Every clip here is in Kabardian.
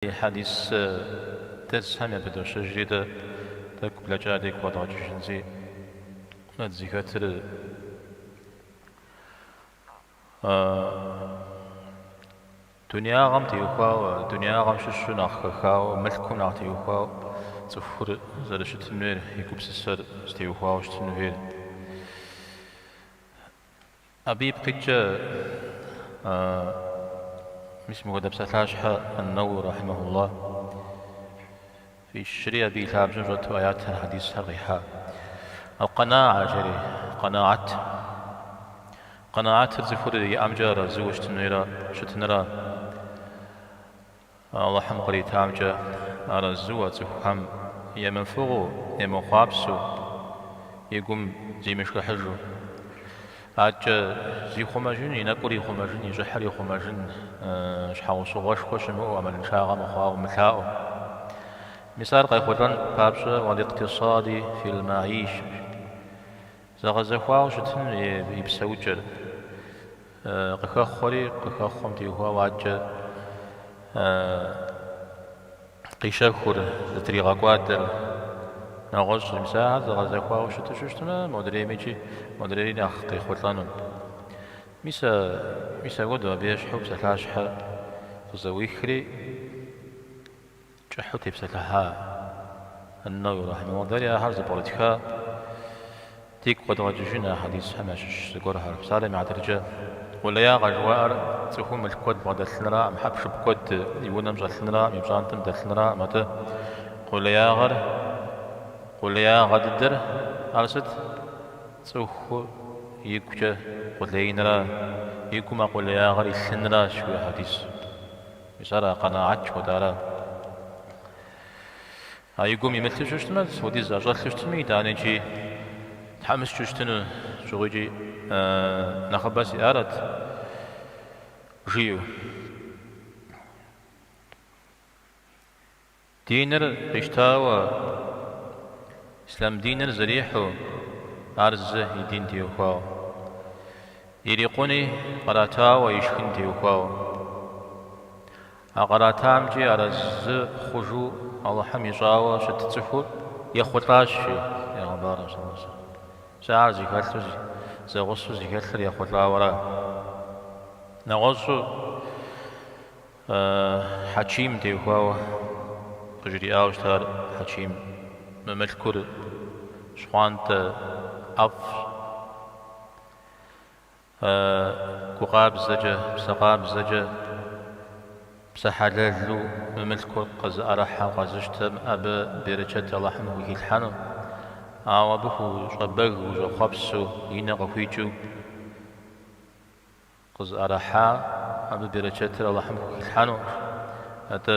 Хьэдис дэрсхэм япыдощэжри дэ тӏэкӏу блэкӏа дигу къэдгъэкӏыжынщи, мы дызыхэтыр дунеягъэм теухуауэ, дунеягъэм щыщу нэхъ хэхауэ, мылъкум нэхъ теухуауэ цӏыхур зэрыщытын хуейр, и гупсысэр зытеухуауэ щытын хуейр. Абы ипкъ иткӏэ мис мыхуэдэ псалъащхьэ Ан-Нэуи рахьимэхуллах фӏищри абы и лъабжьэм щӏэту аятхэр, хьэдисхэр къихьа. Аль-къэнаа жери, къэнаат. Къэнаатыр цӏыхур иӏэмкӏэ арэзыуэ щытынра. Алыхьым къритамкӏэ арэзыуэ цӏыхухэм емыфыгъуэу, емыхъуапсэу, и гум зимышхыхьыжу. Адэкӏэ зихъумэжын, и нэкӏур ихъумэжын, и щӏыхьыр ихъумэжын щхьэусыгъуэшхуэ щымыӏэу, ӏэмалыншагъэ мыхъуауэ мылъаӏуэу. Мис ар къайхъулӏэн папщӏэ уаликътисади фил маишэ. Зэгъэзэхуауэ щытын и псэукӏэр. Къыхэхъуэри, къыхэхъуэм теухуауэ адэкӏэ къищэхур, зытригъэкӏуадэр нэгъуэщӏ. Мис ахэр зэгъэзэхуауэ щыту щытмэ, модреймикӏи, модрейри нэхъ къехъулӏэну. Мис мис апхуэдэу абы ещхьу псалъащхьэ къызэӏуихри, Кӏыхьу тепсэлъыхьа Ан-Нэуи рахьимэхуллах дэри ахэр зэпкърытха дигу къэдгъэкӏыжын а хьэдисхэм ящыщ зыгуэрхэр. Псалъэм и хьэтыркӏэ, къулеягъэ жыхуаӏэр цӏыхум мылъку куэд бгъэдэлъынракъым, хьэпшып куэд и унэм щӏэлъынракъым, и пщӏантӏэм дэлъынракъым, атӏэ къулеягъэр, къулеягъэ дыдэр ар сыт? Цӏыхур игукӏэ къулеинра, и гум а къулеягъэр илъынращ, жиӏэ хьэдис. Мис ар а къэнаат жыхуэтӏара. А и гум имылъу щытмэ, сыт хуэдиз ӏэщӏэлъу щытми, итӏанэкӏи тхьэмыщкӏэу щытыну щыгъуикӏи нэхъыбэ сиӏарэт, жиӏэу. Диныр къищтауэ, ислъам диныр зэрихьэу, ар зы и дин теухуауэ. Ирикъуни къратауэ ишхын теухуауэ. А къратамкӏи арэзы хъужу Алыхьым ищӏауэ щыт цӏыхур ехъулӏащ, жи Пейгъэмбарым саллаллаху алейхи ва сэллэм. Мис ар зыхэлъу, зэгъусэу зыхэлъыр ехъулӏауэра. Нэгъуэщӏу. Хьэчим теухуауэ къыжриӏауэ щытар Хьэчим, мы мылъкур щхъуантӏэ ӏэфӏщ. Гу къабзэкӏэ, псэ къабзэкӏэ, псэ хьэлэлу мы мылъкур къызыӏэрыхьэм, къэзыщтэм абы берычэт Алыхьым хухилъхьэну, ауэ абы хущӏэбэгыу, щӏэхъуэпсу, и нэ къыхуикӏыу, Къызыӏэрыхьа абы берычэтыр Алыхьым хухилъхьэну, атӏэ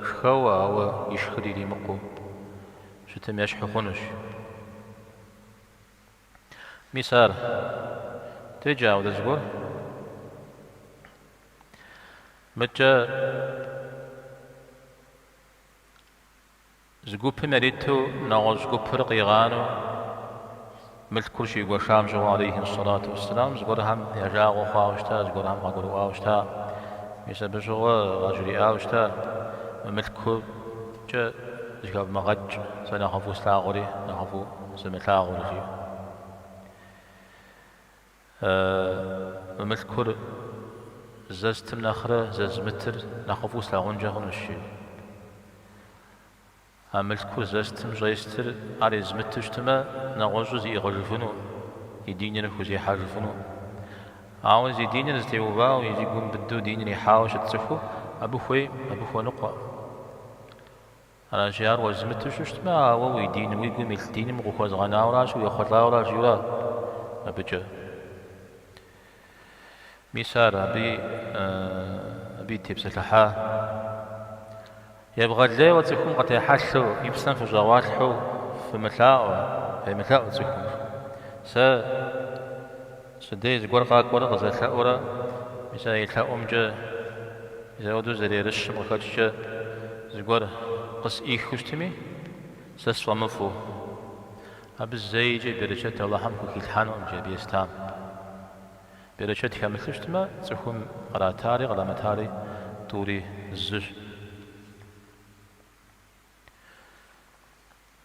шхэуэ, ауэ ишхыр иримыкъуу щытым ещхьу хъунущ. Мис ар. Деджа ауэдэ зыгуэр? Мыдкӏэ Зы гупым яриту нэгъуэщӏ гупыр къигъанэу мылъкур щигуэшам щыгъуэ, алейхи сэлату уэсселам, зыгуэрхэм я жагъуэ хъуауэ щыта, зыгуэрхэм къагурыӏуауэ щыта. Мис абы щыгъуэ къажриӏауэ щыта, мы мылъкукӏэ зыхэвмыгъэкӏ, сэ нэхъыфӏу слъагъури, нэхъыфӏу сымылъагъури, жиӏэу. Мы мылъкур зэстым нэхърэ зэзмытыр нэхъыфӏу слъагъункӏэ хъунущ, жиӏэу. А мылъкур зэстым щӏестыр ар езмыту щытмэ, нэгъуэщӏу зиӏыгъыжыфыну, и диныр хузехьэжыфыну. Ауэ зи диныр зытеувауэ, зи гум быдэу диныр ихьауэ щыт цӏыху абы хуей, абы хуэныкъуэ. Аращи, ар уэзмыту щытмэ, ауэ уи дин, уи гум илъ диным укъыхуэзгъэнауращ, уехъулӏауращ, жиӏэура абыкӏэ. Мис ар абы абы тепсэлъыхьа. Ебгъэлейуэ цӏыхум къытехьэлъэу, и псэм фыщӏэгъуалъхьэу фымылъаӏуэ, фемылъэӏу цӏыхум. Сэ сыдей зыгуэр къакӏуэрэ къызэлъэӏурэ, мис а и лъэӏумкӏэ, мис апхуэдэу зэрыерыщым къыхэкӏкӏэ зыгуэр къысӏихыу щытми, сэ сфӏэмыфӏу. Абы зэикӏи берычэт Алыхьым хухилъхьэнукъым, жи абы естам. Берычэт хэмылъу щытмэ, цӏыхум къратари кърамытари тӏури зыщ.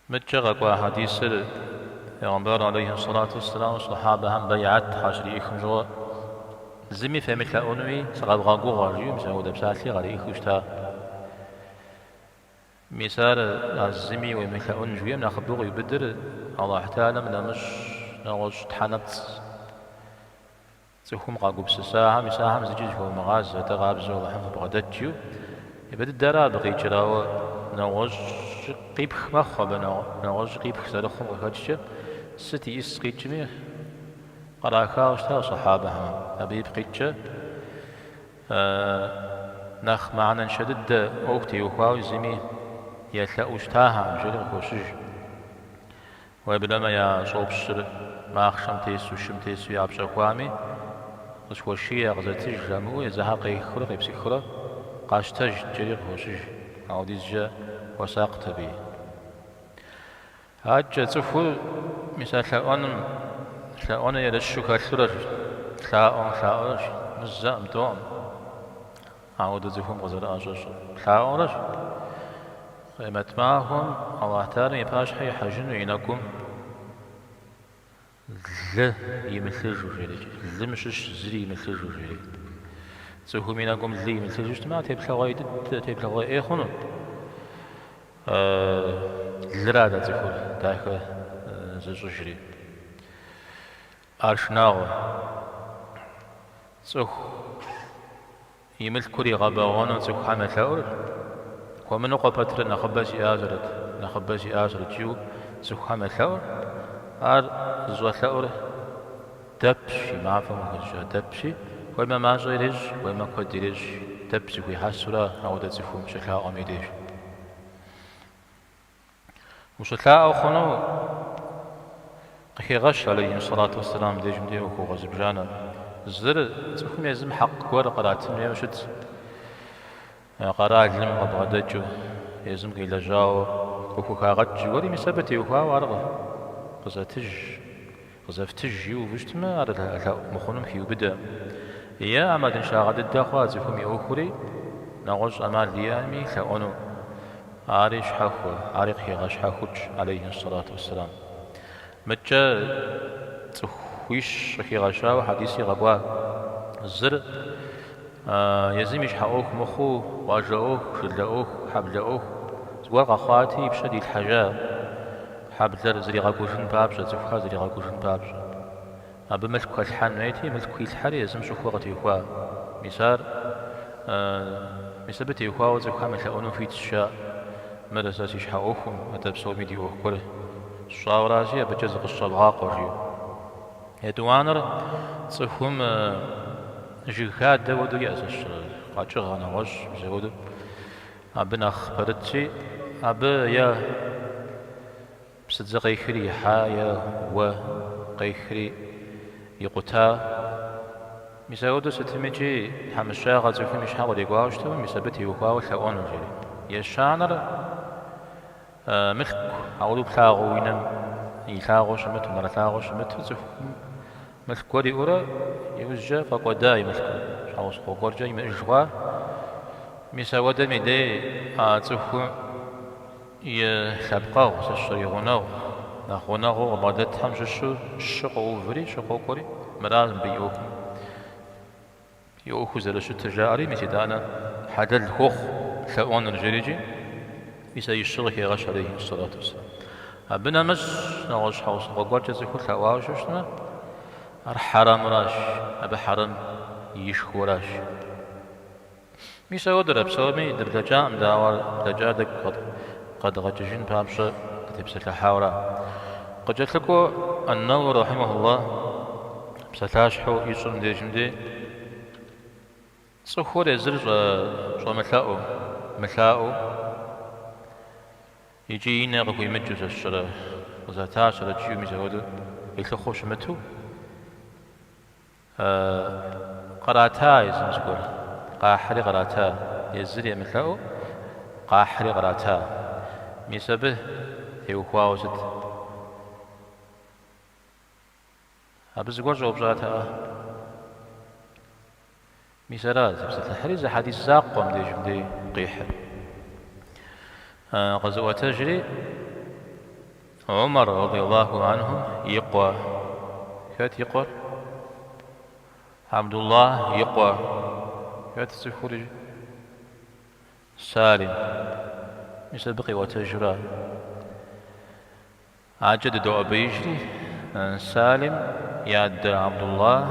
Мыдкӏэ къэкӏуа хьэдисыр Пегъэмбар алейхи сэлату уэсселам сахьабэхэм бэйгьэт къащриӏыхым щыгъуэ, зыми фемылъэӏунуи сыкъэвгъэгугъэ, жиӏэу мис апхуэдэ псалъи къариӏыхыу щыта. Мис ар а зыми уемылъэӏун жиӏэм нэхъыбэу къиубыдыр Аллахь Тэхьэлам нэмыщӏ нэгъуэщӏ тхьэ нэпцӏ. Цӏыхум къагупсысахэм, мис ахэм зыкӏи зыхуэвмыгъазэ, атӏэ къабзэу Алыхьым фыбгъэдэт жиӏэу. Япэ дыдэра абы къикӏыр, ауэ нэгъуэщӏ къипх мэхъу абы, нэгъуэщӏ къипх зэрыхъум къыхэкӏкӏэ, сыт иӏыс къикӏми кърахауэ щыта сахьабэхэм. Абы ипкъ иткӏэ нэхъ мыхьэнэншэ дыдэ ӏуэху теухуауи зыми елъэӏуу щытахэкъым, жери къыхощыж. Уеблэмэ я щӏопщыр махъшэм тесу, шым тесу япщӏэхуами, къысхуэший, къызэтыж жамыӏэу езыхэр къехыурэ къепсыхыурэ къащтэжт, жери къыхощыж. Ауэдизкӏэ хуэсакът абыи. Адэкӏэ цӏыхур мис а лъэӏуэным, лъэӏуэныр ерыщу хэлъурэщ, лъаӏуэм лъаӏуэрэщ, мызэкъым, тӏэукъым. Ауэдэ цӏыхум къызэрыӏэщӏэщӏыр лъаӏуэрэщ. Къемэт махуэм Аллахь Тэхьэлам и пащхьэ ихьэжыну и нэгум лы имылъыжу жери, лым щыщ зыри имылъыжу жери. Цӏыхум и нэгум лы имылъыжу щытмэ, ар теплъэгъуей дыдэ, теплъэгъуей ӏей хъуну. Лыра дэ цӏыхур дахэ зыщӏыжри. Ар шынагъуэ. Цӏыху и мылъкур игъэбэгъуэну цӏыхухэм елъэӏур, хуэмыныкъуэ пэтрэ нэхъыбэ сиӏащэрэт, нэхъыбэ сиӏащэрэт жиӏэу цӏыхухэм елъэӏур, ар зыщӏэлъэӏур дэпщ, мафӏэм къыхэщӏыкӏа дэпщи, хуеймэ мащӏэ ирещӏ, хуеймэ куэд ирещӏ, дэп зыхуихьэсурэ ауэдэ цӏыхум щылъаӏуэм и деж. Ущылъаӏуэ хъуну къыхегъэщ алейхи сэлату уэсселам дежым де ӏуэхугъуэ зыбжанэ. Зыр цӏыхум езым хьэкъ гуэр къратын хуейуэ щытщ, къэралым къыбгъэдэкӏыу, езым къилэжьауэ къыхухагъэкӏ зыгуэри, мис абы теухуауэ ар къызэтыж, къызэфтыж жиӏэу уву щытмэ, ар лъэӏу мыхъунум хиубыдэ. Е ӏэмалыншагъэ дыдэ хъуа цӏыхум и ӏуэхури, нэгъуэщӏ ӏэмал иӏэми лъэӏуэну. Ари щхьэхуэ, ари къыхегъэщхьэхукӏ, алейхи сэлату уэсселам. Мыдкӏэ цӏыхуищ къыхигъэщауэ хьэдис игъэкӏуа. Зыр езым и щхьэ ӏуэху мыхъуу, къуажэ ӏуэху, жылэ ӏуэху, хьэблэ ӏуэху зыгуэр къэхъуати, и пщэ дилъхьэжа хьэблэр зригъэкӏужын папщӏэ, цӏыхухэр зригъэкӏужын папщӏэ. Абы мылъку хэлъхьэн хуейти, мылъку хилъхьэри езым щӏыхуэ къытехуа. Мис ар, мис абы теухуауэ цӏыхухэм елъэӏуну хуитщ, жаӏэ. Мыр сэ си щхьэ ӏуэхум, атӏэ псоми ди ӏуэху гуэр сщӏауэращи, абыкӏэ зыкъысщӏэвгъакъуэ, жиӏэу. Етӏуанэр цӏыхум жыг хадэ хуэдэу иӏэ сэ сщӏэрэ, къэкӏыгъэ нэгъуэщӏ, мис апхуэдэу абы нэхъ пэрытщи, абы е Псыдзэ къехри ихьа е уэ къехри икъута. Мис апхуэдэу сытымикӏи тхьэмыщкӏагъэ цӏыхум и щхьэ кърикӏуауэ щытмэ, мис абы теухуауэ лъэӏуэну, жери. Ещанэр мылъку, ауэдэу плъагъуу уи нэм илъагъуу щымыту, нэрылъагъуу щымыту цӏыхум мылъку гуэр иӏэурэ иужькӏэ фӏэкӏуэда и мылъкур, щхьэусыгъуэ гуэркӏэ имыӏэж хъуа. Мис апхуэдэм и дей а цӏыхум И лъэпкъэгъу, сэ сщӏэрэ, и гъунэгъу, нэхъ гъунэгъуу къыбгъэдэтхэм щыщу щы къоуври, щы къокӏуэри, мыра мыбы и ӏуэхум, и ӏуэхуу зэрыщытыр жаӏэри, мис итӏанэ хьэлэл хуохъу лъэӏуэныр жерикӏи, мис а и щыр къыхегъэщ алейхи сэлату уэсселам. Абы нэмыщӏ нэгъуэщӏ щхьэусыгъуэ гуэркӏэ цӏыхур лъэӏуауэ щытмэ, ар хьэрэмуращ, абы хьэрэм ишхыуращ. Мис ауэдэрэ псоми дыблэкӏакъым дэ, ауэ блэкӏар дигу къэдгъэкӏыжын папщӏэ дытепсэлъыхьауэра. Къыкӏэлъыкӏуэу Ан-Нэуэуи рахьимэхуллах псалъащхьэу ищӏыр мыбдежым дей цӏыхур езыр щӏэмылъэӏуу, мылъаӏуэу икӏи и нэ къыхуимыкӏыу сэ сщӏэрэ къызатащэрэт жиӏэу мис апхуэдэу къилъыхъуэу щымыту, Кърата езым зыгуэр, къахьри кърата, езыр емылъэӏуу къахьри кърата. Мис абы теухуауэ сыт? Абы зыгуэр щӏэупщӏатэкъэ? Мис ара зытепсэлъыхьри зы хьэдис закъуэ мыбдежым дей къихьыр. Къэзыӏуэтэжри. Умар радиаллаху анху и къуэ. Хэт и къуэр? Абдуллах и къуэ. Хэт цӏыхур иджы? Салим. Мис абы къиӏуэтэжура. Адэкӏэ дыдоӏэбеижри, Салим и адэ Абдуллах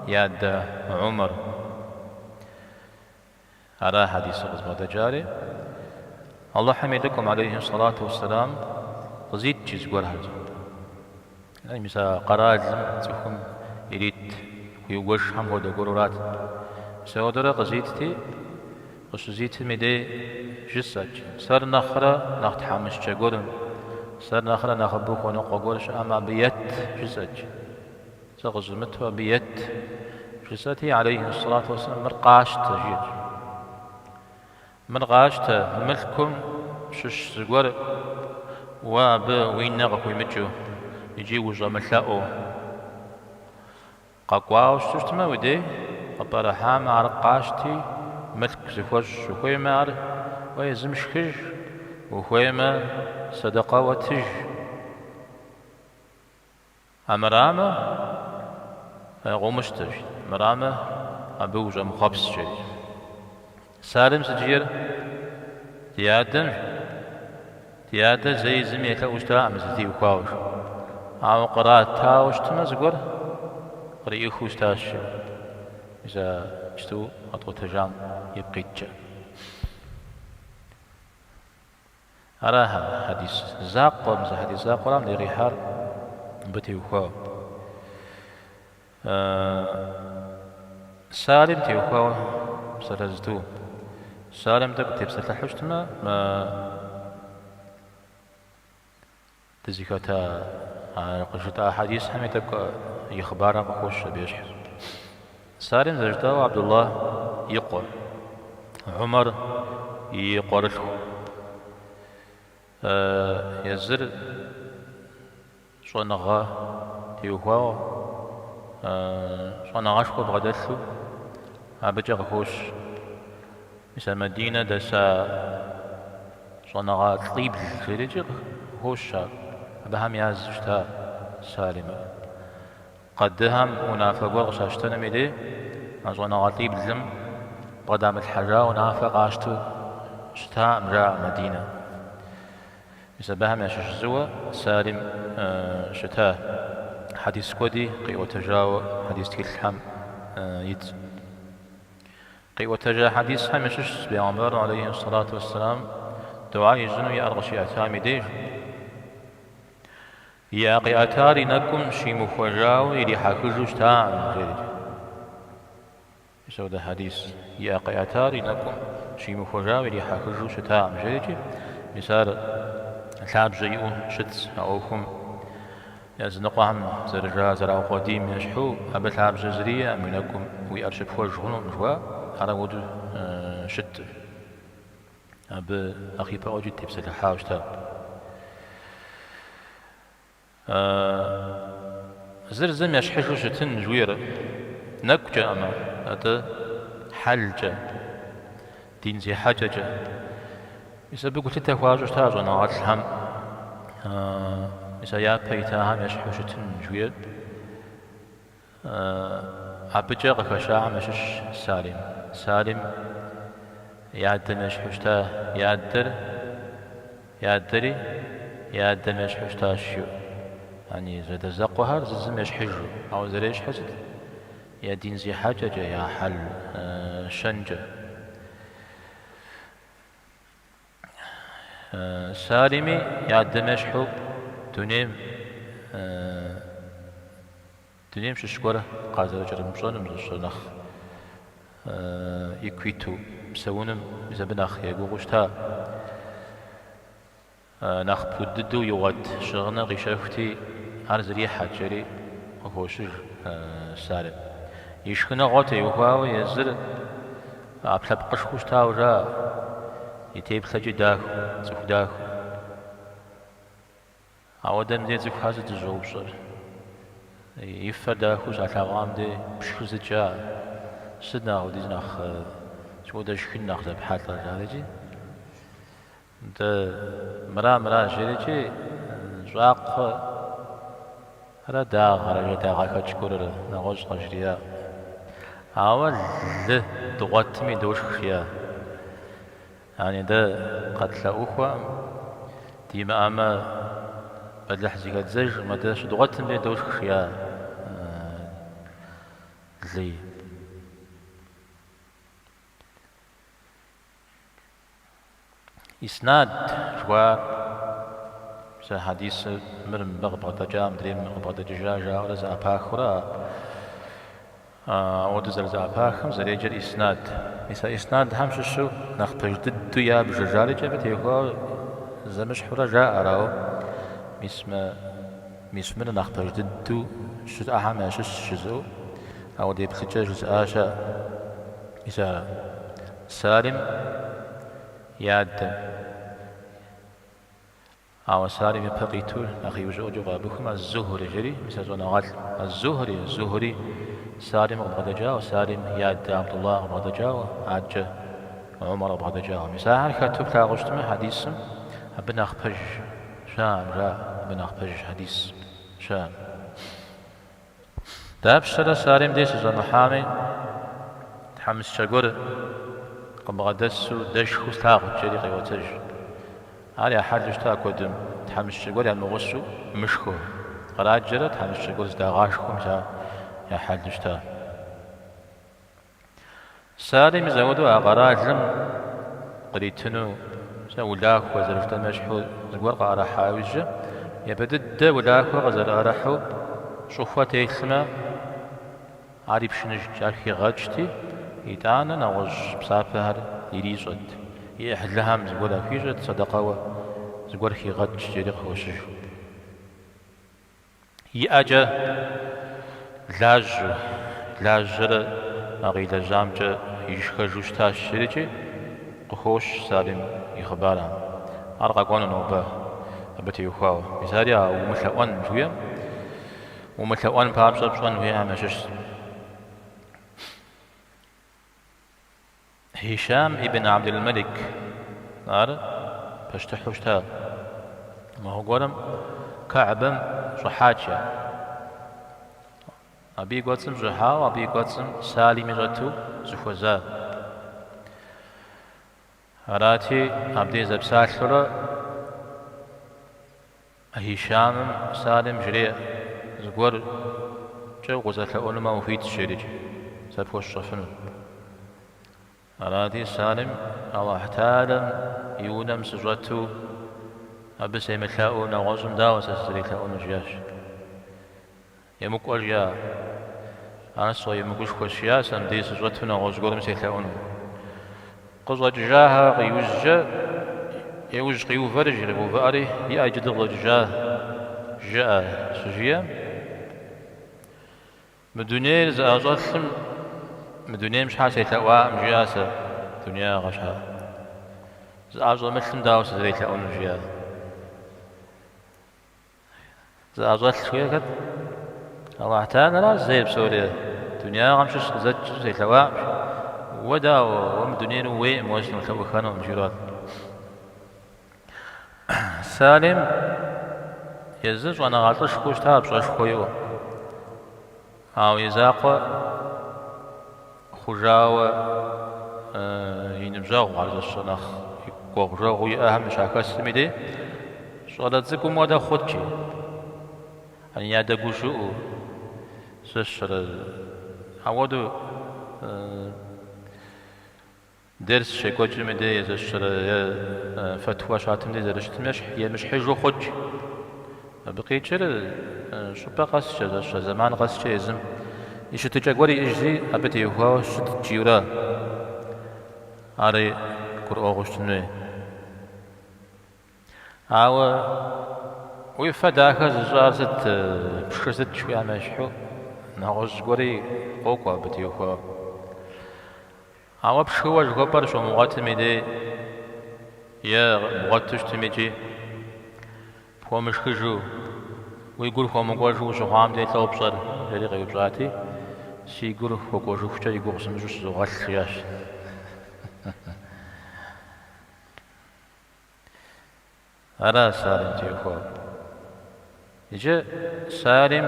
и адэ Умар. Ара хьэдисыр къызыбгъэдэкӏари, Алыхьым и лӏыкӏуэм, алейхи сэлату уэсселам, къызит жи зыгуэрхэр. Мис а къэралым цӏыхум ирит хуиугуэшхэм хуэдэ гуэрурат. Мис ауэдэрэ къызитти, къыщызитым и дей жысӏэт, сэр нэхърэ нэхъ тхьэмыщкӏэ гуэрым, сэр нэхърэ нэхъыбэу хуэныкъуэ гуэр щыӏэмэ, абы ет, жысӏэт. Сэ къызумыту абы ет, жысӏэти, алейхи сэлату уэсселам, мыр къащтэ, жиӏэт. Мыр къащтэ, мы мылъкум щыщ зыгуэр уэ абы уи нэ къыхуимыкӏыу икӏи ущӏэмылъэӏуу къэкӏуауэ щытмэ, уи дей къыпӏэрыхьамэ, ар къащти, мылъку зыхуэщӏ, ухуеймэ ар уэ езым шхыж, ухуеймэ сэдэкъэуэ тыж. Амырамэ, къыумыщтэ, жи. Амырамэ, абы ущӏэмыхъуэпс, жери. Салим сыт жиӏэр? Ди адэм, жи. Ди адэр зэи зыми елъэӏуу щытакъым зытеухуауэ, жи. Ауэ къратауэ щытмэ, зыгуэр къриӏыхыу щытащ, жи. Мис а иджыпсту къэтӏуэтэжам ипкъ иткӏэ. Ара хьэдис закъуэ, мис а хьэдис закъуэрам дей къихьар мыбы теухуауэ. Салим теухуауэ псалъэ зытӏу. Салим тӏэкӏу тепсэлъыхьу щытмэ, мы дызыхэта а къыжытӏа хьэдисхэми тӏэкӏу и хъыбарыр къыхощ абы ещхь. Салим зэрыжытӏауэ Абдуллах и къуэ, Умар и къуэрылъху. Езыр щӏэныгъэ теухуауэ, щӏэныгъэшхуэ бгъэдэлъу абыкӏэ къыхощ. Мис а Мадинэ дэса щӏэныгъэлӏибл жерикӏи къыхощ ар, абыхэм язу щыта Салимыр. Къадыхэм унафэ гуэр къыщащтэнум и дей а щӏэныгъэлӏиблым бгъэдамылъхьэжа унафэ къащтэу щытакъым, жаӏэ Мадинэ. Мис абыхэм ящыщ зыуэ Салим щыта. Хьэдис куэди къиӏуэтэжауэ хьэдис тхылъхэм итщ. Къиӏуэтэжа хьэдисхэм ящыщщ Бегъымбарым алейхи сэлату уэсселам дугьэ ищӏыну и ӏэр къыщиӏэтам и деж. И ӏэ къиӏэтар и нэкӏум щимыхуэжауэ ирихьэхыжу щытакъым, жерикӏ. Мис апхуэдэ хьэдис. И ӏэ къиӏэтар и нэкӏум щимыхуэжауэ ирихьэхыжу щытакъым, жерикӏи. Мис ар лъабжьэ иӏэу щытщ а ӏуэхум. Языныкъуэхэм зэрыжа зэраукъуэдийм ещхьу, абы лъабжьэ зыри иӏэкъым, уи нэкӏум уи ӏэр щыпхуэж хъунукъым жыхуаӏэр, ар апхуэдэу щыткъым. Абы нэхъ ипэӏуэкӏи тепсэлъыхьауэ щыта. Зыр зым ещхьыжу щытын жыхуиӏэр нэкӏукӏэӏымэ, атӏэ хьэлкӏэ, дин зехьэкӏэкӏэ. Мис абы гулъытэ хуащӏу щыта щӏэныгъэлӏхэм, мис а япэ итахэм ещхьу щытын жыхуиӏэр. Абыкӏэ къыхэщахэм ящыщщ Салим. Салим и адэм ещхьу щыта, и адэр, и адэри и адэм ещхьу щытащ жиӏэу. Яни зэадэзэкъуэхэр зы зым ещхьыжу, ауэ зэрещхьыр сыт? Я дин зехьэкӏэкӏэ, я хьэл щэнкӏэ. Салими и адэм ещхьу дунейм дунейм щыщ гуэр къазэрыкӏэрымыпщӏэным, зыщӏэ нэхъ ику иту псэуным, мис абы нэхъ егугъуу щыта. Нэхъ пуд дыдэу игъуэт щыгъыныр къищэхути, ар зрихьэт, жери къыхощыж Салим. И шхыныгъуэ теухуауэ езыр ӏэпкълъэпкъышхуэу щытауэ жаӏэ, и теплъэкӏи дахэу, цӏыху дахэу. Ауэдэм дей цӏыхухэр сыт зыщӏэупщӏэр? И фэр дахэу щалъэгъуам дей пшхыр сыт жаӏэ? Сыт нэхъ хуэдиз нэхъ, сыт хуэдэ шхын нэхъ зэпхьэлӏэр, жарикӏи. Нтӏэ, мыра, мыра, жерикӏи, Щӏакхъуэрэ дагъэрэ е дагъэхэкӏ гуэррэ, нэгъуэщӏ къажриӏа. Ауэ лы дгъуэтми дошх жиӏа. Яни дэ къэтлъэӏухуэкъым, димыӏэмэ бэлыхь зыхэддзэжкъым, атӏэ щыдгъуэтым дей дошх жиӏа лыи. Иснад жыхуаӏэр, мис а хьэдисыр мыр мыбы къыбгъэдэкӏа, мыдрейм къыбгъэдэкӏыжа жаӏэурэ зэӏэпахыурэ, ауэдэу зэрызэӏэпахым зэреджэр иснад. Мис а иснадхэм щыщу нэхъ пэж дыдэу ябжыр жарикӏэ абы теухуауэ зэмыщхьурэ жаӏэр, ауэ мис мы, мис мыр нэхъ пэж дыдэу щыӏэхэм ящыщщ жызыӏэу ауэдэ еплъыкӏэ жызыӏа щыӏэ. Мис а Салим и адэ. Ауэ Салим ипэ къиту нэхъ иужьыӏуэкӏэ къабыхым Аз-Зухри жери, мис а щӏэныгъэлӏ Аз-Зухри, Зухри Салим къыбгъэдэкӏауэ, Салим и адэ Абдулла къыбгъэдэкӏауэ, адэкӏэ Умар къыбгъэдэкӏауэ. Мис ахэр хэту плъагъуу щытмэ, хьэдисым абы нэхъ пэж щыӏэкъым, жаӏэ, абы нэхъ пэж хьэдис щыӏэкъым. Дапщэрэ Салим дей сыщӏэмыхьами, тхьэмыщкӏэ гуэр къыбгъэдэсу дэшхыу слъагъут, жери къеӏуэтэж. Ар я хьэлу щыта куэдым, тхьэмыщкӏэ гуэр ямыгъусэу мышхэу. Къраджэрэ тхьэмыщкӏэ гуэр зыдагъашхэу мис ар я хьэлу щыта. Салим мис ауэдэу а къэралым къритыну сэ улахуэ зэрыжытӏэм ещхьу зыгуэр къыӏэрыхьа иужькӏэ, япэ дыдэ улахуэ къызэрыӏэрыхьэу щӏыхуэ телъмэ, ар ипшыныжт, ар хигъэкӏти, итӏанэ нэгъуэщӏ псапэхэр ирищӏэт, и ӏыхьлыхэм зыгуэр яхуищӏэт, сэдэкъэуэ зыгуэр хигъэкӏт, жери къыхощыж. И ӏэкӏэ лажьэу, лажьэрэ а къилэжьамкӏэ ишхэжу щытащ жерикӏи, къыхощ Салим и хъыбарым. Ар къэкӏуэну нобэ абы теухуауэ. Мис ари а умылъэӏуэн жыхуиӏэм, умылъэӏуэн папщӏэ пщӏэн хуейхэм ящыщщ. Хьишам ибн Абдул-Малик, ар пащтыхьу щыта. Махуэ гуэрым Кэгьбэм щӏыхьат жаӏэ. Абы и кӏуэцӏым щӏыхьауэ, абы и кӏуэцӏым Салими щӏэту зыхуэза. Арати, абдей зэпсалъэурэ Хьишамым Салим жреӏэ, Зыгуэркӏэ укъызэлъэӏунумэ ухуитщ, жерикӏ, сэ пхуэсщӏэфыну. Арати, Салим Алыхь Тэхьэлам и унэм сыщӏэту абы семылъэӏуу нэгъуэщӏым дауэ сэ сызэрелъэӏунур, жиӏащ. Емыкӏуэ жиӏа. Ар сфӏэемыкӏушхуэщ, жиӏа, сэ мыбдеж сыщӏэту нэгъуэщӏ гуэрым селъэӏуну. Къыщӏэкӏыжахэ иужькӏэ, иужь къиувэри, жи, къигъэувыӏэри, иӏэ иджы дыкъыщӏэкӏыжа, жыӏэ, щыжиӏэм. Мы дунейр зыӏэщӏэлъым, мы дунейм щхьэ селъэӏуакъым, жиӏа сэ, дунеягъэ щхьэ. Зыӏэщӏэмылъым дауэ сызэрелъэӏунур, жиӏа. Зыӏэщӏэлъ жыхуиӏэр хэт? Алыхь Тэхьэларащ зейр псори. Дунеягъэм щыщ къызэт жысӏэу селъэӏуакъым. Уэ дауэ, уэ мы дунейр ууейкъым, уэ сынолъэӏухэнукъым, жиӏэу. Салим езыр щӏэныгъэлӏышхуэу щыта, пщӏэшхуэ иӏэу. Ауэ и закъуэ хъужауэ и ныбжьэгъухэр зэщэ нэхъ кӏуэгъужэгъуу иӏэхэм щахэсым и дей, щӏалэ цӏыкӏум хуэдэ хъут жи, ядэгушыӏэу зэщэрэ ауэдэу Дерс щекӏуэкӏым и дей зэщэрэ е фэтуа щатым дей зэрыщытым ещхь, емыщхьыжу хъут. Абы къикӏыр щӏыпӏэ къэскӏэ, зэщэ зэман къэскӏэ езым и щытыкӏэ гуэр иӏэжти, абы теухуауэ щытт жиӏэурэ ари гурыӏуэгъуэу щытын хуей. Ауэ уи фэ дахэ зыщӏар сыт, пшхыр сыт жыхуиӏэм ещхьу, нэгъуэщӏ гуэри къокӏуэ абы теухуауэ. Ауэ пшхыуэ жыхуэпӏэр щомыгъуэтым и дей е бгъуэту щытым икӏи пхуэмышхыжу, уи гур хуэмыкӏуэжу ущыхъуам дей лӏо пщӏэр, жери къеупщӏати, си гур хуэкӏуэжыхукӏэ и гугъу сымыщӏу щызогъэлъ, жиӏащ. Ара Салим теухуауэ. Иджы Салим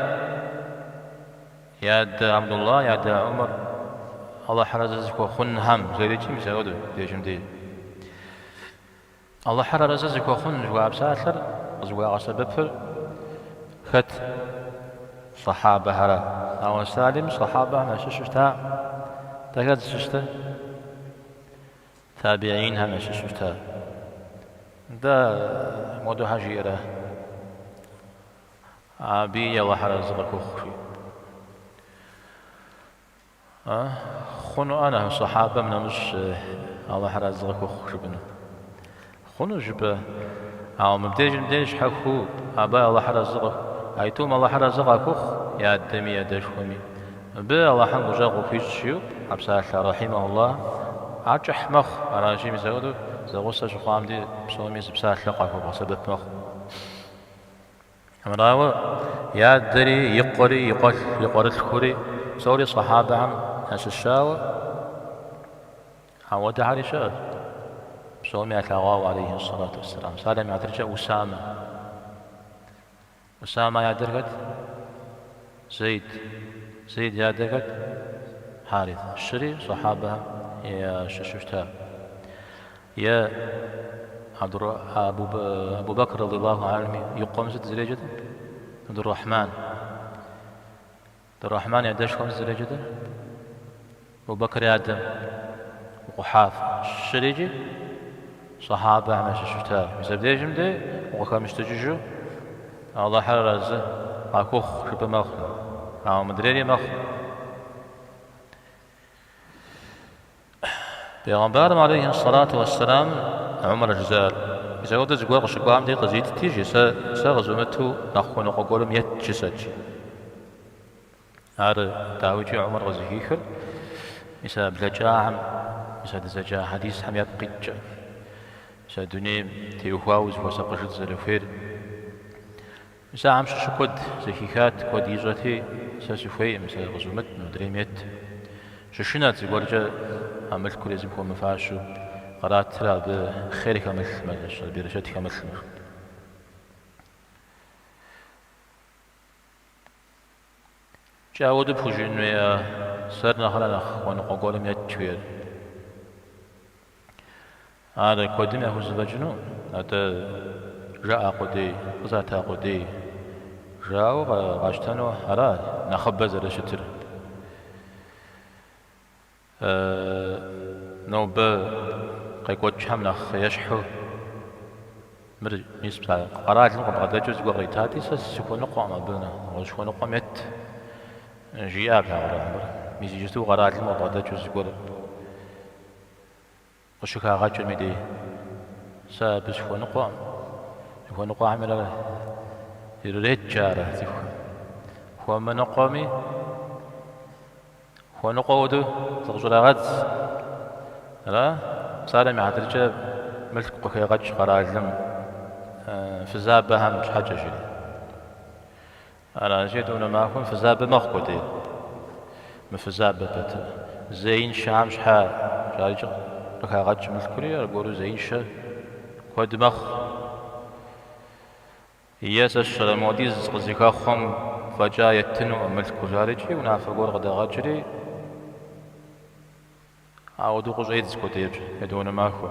и адэ Абдулла, и адэ Умар Алыхьыр арэзы зыхуэхъунхэм жеӏэрикӏи мис апхуэдэу дежым дей. Алыхьыр арэзы зыхуэхъун жыхуаӏэ псалъэр къызыхуагъэсэбэпыр хэт? Сэхьабэхэра. Ауэ Салим сэхьабэхэм ящыщу щыта. Атӏэ хэт зыщыщтыр? Табиинхэм ящыщу щыта. Нтӏэ, мыуэдэу щхьэ жиӏэрэ? Абыи Алыхьыр арэзы къыхухъу, жи. Хъунуӏэ нэхъ сэхьабэм нэмыщӏ Алыхьыр арэзы къыхухъу жыпӏэну? Хъуну жыпӏэ, ауэ мыбдежым деж щхьэхуэу абы Алыхьыр арэзы къыху, аитӏум Алыхьыр арэзы къахухъу, и адэми и адэшхуэми. Мыбы Алыхьым гущӏэгъу къыхуищӏ жиӏэу а псалъэ рахьимахуллах ар кӏыхь мэхъу, аращи мис апхуэдэу зэгъусэ щыхъуам дей псоми зы псалъэ къахуэбгъэсэбэп мэхъу. Арауэ, и адэри, и къуэри, и къуэлъ, и къуэрылъхури псори сэхьабэхэм ящыщауэ, Ауэдэхэри щыӏэщ. Псоми ялъэгъуауэ, алейхи сэлату уэсселам. Псалъэм и хьэтыркӏэ Усамэ. Усамэ и адэр хэт? Зейд. Зейд и адэр хэт? Хьарис. Щыри сэхьабэхэм ящыщу щыта. Е Абу Бэкр радиаллаху анху и къуэм сыт зэреджэтыр? Абдуррахьман. Абдуррахьман и адэшхуэм сыт зэреджэтыр? Абу Бэкр и адэм Къухьафэ. Щырикӏи сэхьабэхэм ящыщу щыта. Мис абдежым дей укъыхэмыщтыкӏыжу Алыхьыр арэзы къахухъу жыпӏэ мэхъу. Ауэ мыдрейри мэхъу. Пейгъэмбарым алейхи сэлату уэсселам Умар жызыӏэр, Мис апхуэдэу зыгуэр къыщыкӏуам дей къызитти, жи, сэ сэ къызумыту нэхъ хуэныкъуэ гуэрым ет жысӏэт, жи. Ар дауикӏи Умар къызыхихыр, мис а блэкӏахэм, мис а дызэджа хьэдисхэм япкъ иткӏэ, мис а дунейм теухуауэ узыхуэсакъыжын зэрыхуейр. Мис ахэм щыщу куэд зэхихат, куэд ищӏэти, сэ сыхуейкъым, сэ къызумыт, мыдрейм ет. Щышынэт зыгуэркӏэ а мылъкур езым хуэмыфащэу къратрэ абы хъер хэмылъмэ, берычэт хэмылъмэ. Икӏи ауэдэу пхужыӏэн хуейӏэ, сэр нэхърэ нэхъ хуэныкъуэ гуэрым ет жиӏэр. Ар куэдым яхузэфӏэкӏыну, атӏэ жаӏа къудей, къызата къудей жаӏэу къащтэну ара нэхъыбэ зэрыщытыр? Нобэ къекӏуэкӏхэм нэхъ ещхьу мыр мис къэралым къыбгъэдэкӏыу зыгуэр къритати, сэ сыхуэныкъуэкъым абы, нэгъуэщӏ хуэныкъуэм ет, жиӏа плъагъурэ мыр. Мис иджысту къэралым къыбгъэдэкӏыу зыгуэр къыщыхагъэкӏым и дей, сэ абы сыхуэныкъуэкъым, хуэныкъуэхэм ирырет жаӏэрэ цӏыхухэм. Хуэмыныкъуэми, Хуэныкъуэ хуэдэу зыкъыщӏрагъэдз. Ара? Псалъэм и хьэтыркӏэ мылъку къыхегъэкӏ къэралым фызабэхэм щхьэкӏэ жери. Аращи, етӏуанэ махуэм фызабэ мэхъу куэдей. Мыфызабэ пэтрэ. Зеиншэхэм щхьа жарикӏ къыхагъэкӏ мылъкури, аргуэру зеиншэ куэд мэхъу. Е сэ сщӏэрэ модиз къызыхэхъуэм фӏэкӏа еттынукъым мылъку жарикӏи унафэ гуэр къыдагъэкӏри, ауэдэу къыщӏедз куэдей етӏуанэ махуэ.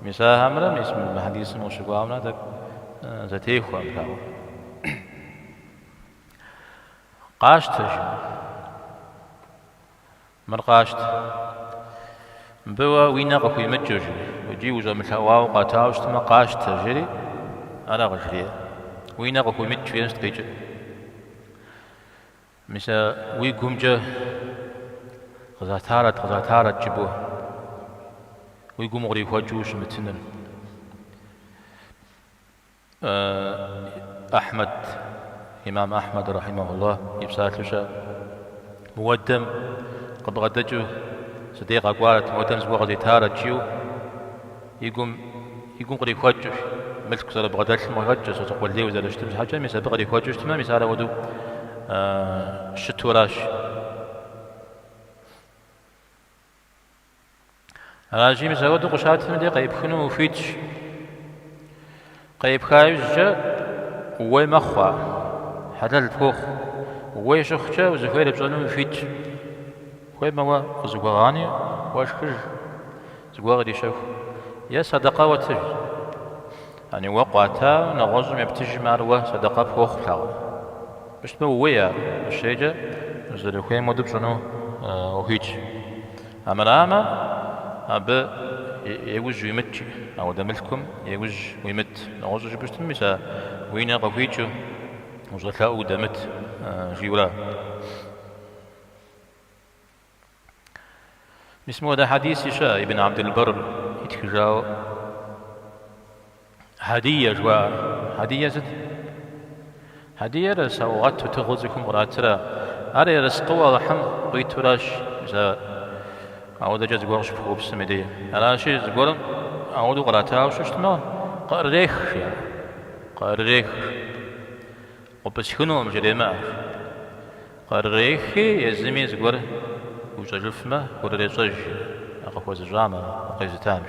Мис ахэмрэ мис мы хьэдисым къыщыкӏуамрэ тӏэкӏу зэтехуэкъым, плъагъурэ. Къащтэ, жи. Мыр къащтэ. Мыбы уэ уи нэ къыхуимыкӏыу, жи, икӏи ущӏэмылъэӏуауэ къуатауэ щытмэ, къащтэ, жери, ара къыжриӏэр. Уи нэ къыхуимыкӏ жиӏэм сыт къикӏыр? Мис а уи гумкӏэ къызатарэт, къызатарэт жыпӏэу, уи гум кърихуэкӏыу ущымытыныр. Ахьмэд, имам Ахьмэд рахьимахуллах и псалъэу щыӏэ. Мыуэдэм къыбгъэдэкӏыу си дей къэкӏуарэт, мыуэдэм зыгуэр къызитарэт жиӏэу и гум, и гум кърихуэкӏыу, мылъку зэрыбгъэдэлъым къыхэкӏыу, сэ сыкъулейуэ зэрыщытым щхьэкӏэ, мис абы кърихуэкӏыу щытмэ, мис ар ауэдэу щыту аращ. Аращи, мис апхуэдэу къыщатым дей къеӏыпхыну ухуитщ. Къеӏыпха иужькӏэ ууей мэхъу ар. Хьэлэл пхуохъу. Ууей щыхъукӏэ узыхуейр пщӏэну ухуитщ. Хуеймэ уэ къызыхуэгъани, уэ шхыж, зыгуэр кърищэху. Е сэдэкъэ уэ тыж. Яни уэ къуата нэгъуэщӏым ептыжым ар уэ сэдэкъэ пхуохъу плъагъур. Щытмэ ууей ар, ущейкӏэ узэрыхуейм хуэдэу пщӏыну ухуитщ. Амырамэ, абы еужь уимыт, ауэдэ мылъкум еужь уимыт. Нэгъуэщӏу жыпӏэу щытмэ, мис а уи нэ къыхуикӏыу, ущӏэлъэӏуу удэмыт, жиӏэурэ. Мис мыуэдэ хьэдиси щыӏэ, Ибн Абдул-Барр итхыжауэ. Хьэдие жыхуаӏэр. Хьэдие сыт? Хьэдиер саугъэту тыгъэу цӏыхум къратыра. Ар ерыскъыуэ Алыхьым къуитуращ, мис а ауэдэкӏэ зыгуэр къыщыпхуэупсым и дей. Аращи, зыгуэрым ауэдэу къратауэ щытмэ, къыӏрырех, жиӏэ. Къыӏрырех. Къыпӏысхынукъым жремыӏэ. Къырырехи, езыми зыгуэр хуищӏэжыфмэ, хурырещӏэж а къыхуэзыщӏам, а къезытам.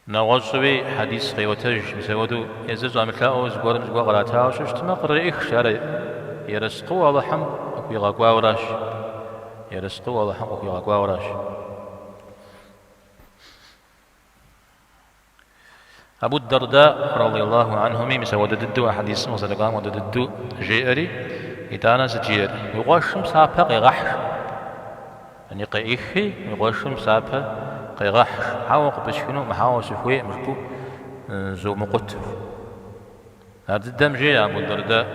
Нэгъуэщӏуи хьэдис къеӏуэтэж, мис апхуэдэу езыр щӏэмылъэӏуу зыгуэрым зыгуэр къратауэ щытмэ, къреӏых, ар ерыскъыуэ Алыхьым къыхуигъэкӏуауэращ. Ерыскъыуэ Алыхьым къыхуигъэкӏуауэращ. Абу Дарда, радиаллаху анхуми, мис ауэдэ дыдэу а хьэдисым къызэрыкӏуам хуэдэ дыдэу жеӏэри, итӏанэ сыт жиӏэр? Уи къуэшым псапэ къегъэхь. Яни къеӏыхи, уи къуэшым псапэ къегъэхь. Хьэуэ къыпысхынукъым, хьэуэ сыхуейкъым жыпӏэу зомыкъут. Ар дыдэм жеӏэ Абу Дарда.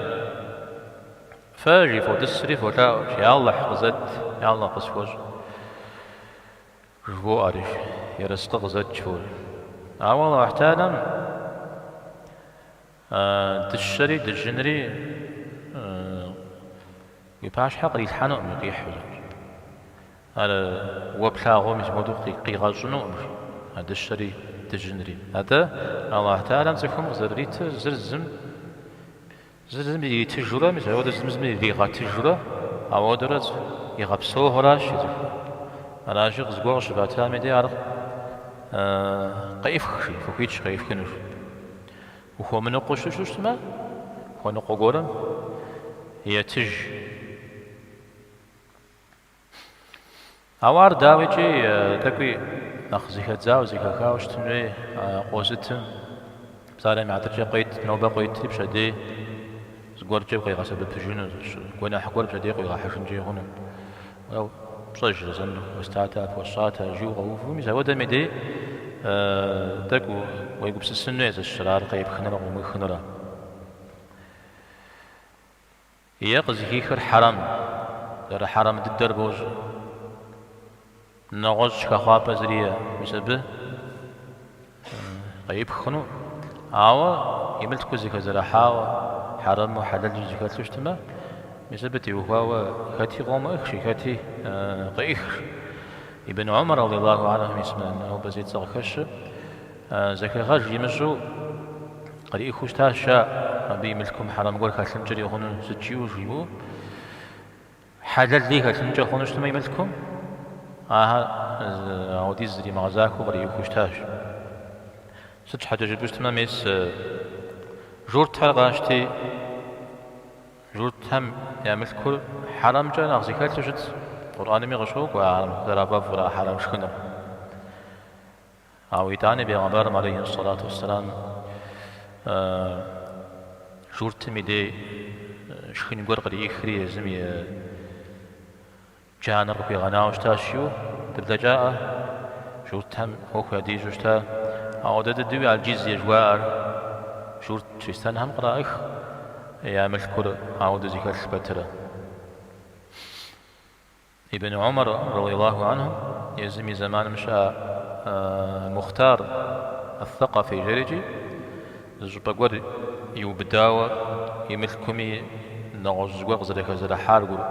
Фэ, жи, фотӏысри фолъаӏуэ, я Алыхь къызэт, я Алыхь къысхуэщӏ. Жывоӏэри, ерыскъы къызэт жывоӏэри. Ауэ Алыхь Тэхьэлам дыщэри дыжьынри уи пащхьэ кърилъхьэнукъым, къихьу. Ар уэ плъагъуу мис мыуэдэу къигъэщӏынукъым а дыщэри дыжьынри. Атӏэ Алыхь Тэхьэлам цӏыхум къызэрыритыр зыр зым Зыр зым иритыжурэ, мис ауэдэ зым зым иригъэтыжурэ, ауэдэрэ игъэпсэухэращ цӏыхур. Аращи, зыгуэр къыщыватам и дей ар къеӏыфх, жи, фыхуитщ къеӏыфхыну. Ухуэмыныкъуэу щыту щытмэ, хуэныкъуэ гуэрым етыж. Ауэ ар дауикӏи тӏэкӏуи нэхъ зыхэдзауэ, зыхэхауэ щытын хуей къозытым псалъэм и хьэтыркӏэ къует, нобэ къуетри пщэдей зыгуэркӏэ укъигъэсэбэпыжыну, гуэныхь гуэр пщэдей къуигъэхьыжынкӏи хъуну. Уэ пщӏэжрэ, зэм уэстатэ, пхуэсщӏатэ, жиӏэу къэуву, мис ауэдэм и дей тӏэкӏу уегупсысын хуей зыщыр, ар къепхынурэ къыумыхынурэ. Е къызыхихыр хьэрэм, зэрыхьэрэм дыдэр бощӏэ. Нэгъуэщӏ хэхъуапӏэ зыри иӏэ, мис абы къеӏыпх хъуну. Ауэ и мылъкур зэхэзэрыхьауэ, хьэрэму, хьэлэлу зэхэлъу щытмэ, мис абы теухуауэ хэти къомыӏых жи, хэти къеӏых. Ибн Умар, радиаллаху анху, мис мы нобэ зи цӏэ къыхэщыр, Зэхэгъэж имыщӏу къриӏыхыу щытащ жаӏэ, абы и мылъкум хьэрэм гуэр хэлъынкӏэри хъуну сыт жиӏэу жимыӏэу, хьэлэли хэлъынкӏэ хъуну щытмэ и мылъкум, ахэр ауэдиз зэримыгъэзахуэу къриӏыхыу щытащ. Сыт щхьэкӏэ жыпӏэу щытмэ, мес журтхэр къащти, Журтхэм я мылъкур хьэрэмкӏэ нэхъ зэхэлъу щытщ, Къурӏэнми къыщокӏуэ ахэр зэрафӏэфӏыр а хьэрэм шхыныр. Ауэ итӏани бегъымбарым алейхи сэлату уэсселам журтым и дей шхын гуэр къриӏыхри езым и джанэр къыхуигъэнауэ щытащ жиӏэу дыблэкӏаӏэ, журтхэм ӏуэху ядищӏэу щыта. Ауэдэ дыдэуи аль-джизие жыхуаӏэр журт чристэнхэм къраӏых я мылъкур ауэдэу зэхэлъ пэтрэ. Ибн Умар, радиаллаху анху, езым и зэманым щыӏа Мухътар ас-Сэкъэфи жерикӏи, зы щӏыпӏэ гуэр иубыдауэ и мылъкуми нэгъуэщӏ зыгуэр къызэрыхэзэрыхьар гур